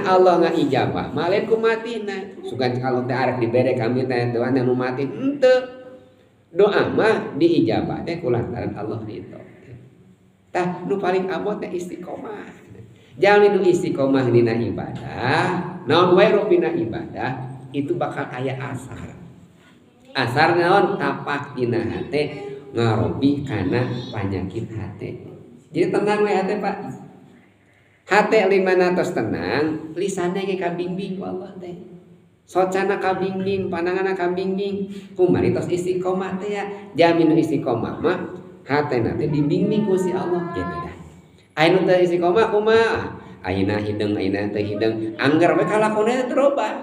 Allah ngaijabah mah lain ku matina. Sugan kalau teh arek dibere kami teh doa nu mati henteu. Doa mah diijabah teh kulantaran Allah ridho. Tah nu paling abot teh istiqomah. Jalmi nu istiqomah dina ibadah, naon wae rupina ibadah itu bakal aya asar. Asar naon tapak dina hate ngarobi kana panyakit hate. Jadi tenang we hate, Pak. Hate 500 tenang, lisannya ge kabingbing ku Allah teh. Socana kabingbing, pandanganna kabingbing. Kumari tos istiqomah teh ya. Jalmi nu istiqomah mah hatena teh dibimbing ku si Allah gitu dah. Aya nu teu istiqomah kumaha? Ayeuna hideung, ayeuna teu hideung. Angger we kalakona teh terobah.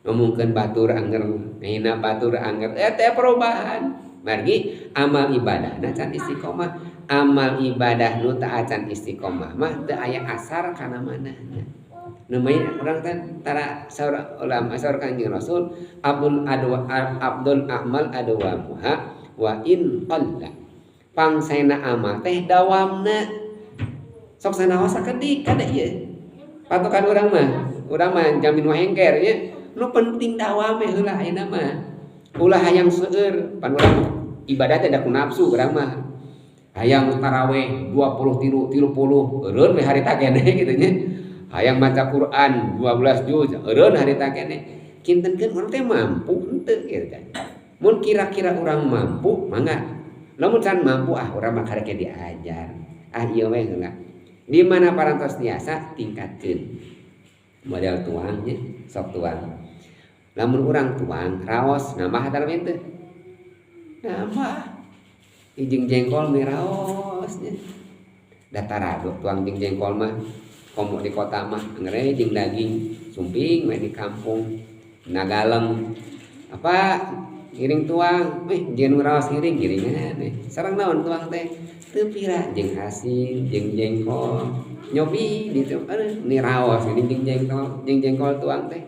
Ngomongkeun batur angger, ngahina batur angger, teh perubahan. Margi amal ibadahna can istiqomah. Amal ibadah nu teu acan istiqomah mah teu aya asar kana manahna. Nu urang teh tara saur ulama, saur Kanjeng Rasul, abdul adwa abdul amal adwamuha wa in qalla. Pangsaena amal teh dawamna. Sok sanaos sakedik kada ieu. Patokan urang mah jamin wahengker nya. Nu penting dawame heula ayeuna mah. Ulah hayang seueur, pan urang ibadah teh da ku nafsu urang mah. Hayang taraweh 20 tilu 30 eureun we harita keneh kitu nya. Hayang maca Quran 12 juz eureun harita keneh. Kintenkeun urang teh mampu henteu kitu teh. Mun kira-kira urang mampu mangga. Lamun can mampu ah urang mah karek diajar. Ah ieu we heula. Di mana parantos tiasa tingkatkeun. Model tuang nya, sok tuang. Lamun urang tuang raos nambah atawa henteu? Nambah. Jeung jengkol mah raos nya. Da tarado tuang jeung jengkol mah komo di kota mah angger jeung daging sumping we di kampung nagaleng apa ngiring tuang jeung nu raos ngiring ngiringan we. Sareng naon tuang teh teu pira jeung asin jeung jengkol nyobi ditu aduh ni raos ini jeung jengkol tuang teh.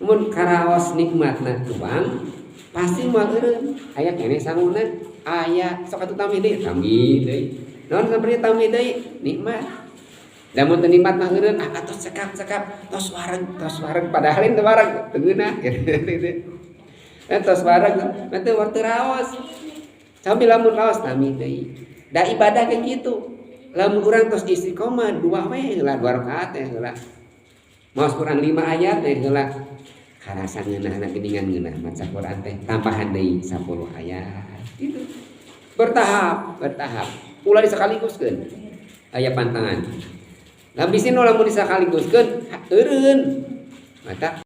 Mun karaos nikmatna tuang pasti moal eureun aya keneh sanguna aya sok atuh tambih deui tambih deui naon samperin tambih deui nikmat. Da mun teu nikmat mah eureun ah tos cekap-cekap tos wareg padahal teu wareg teu ngeunah gitu. Tos wareg teu teu raos. Sambil lamun raos tambih deui. Da ibadah kayak gitu. Lamun urang tos istiqomah dua we heula dua rakaat teh heula. Maos Quran 5 ayat teh heula. Karasa ngeunahna geuningan ngeunah maca Quran teh tambahan deui 10 ayat gitu. Bertahap, bertahap. Ulah disakaliguskeun. Aya pantangan. Lah bisi nu lamun disakaliguskeun eureun. Mata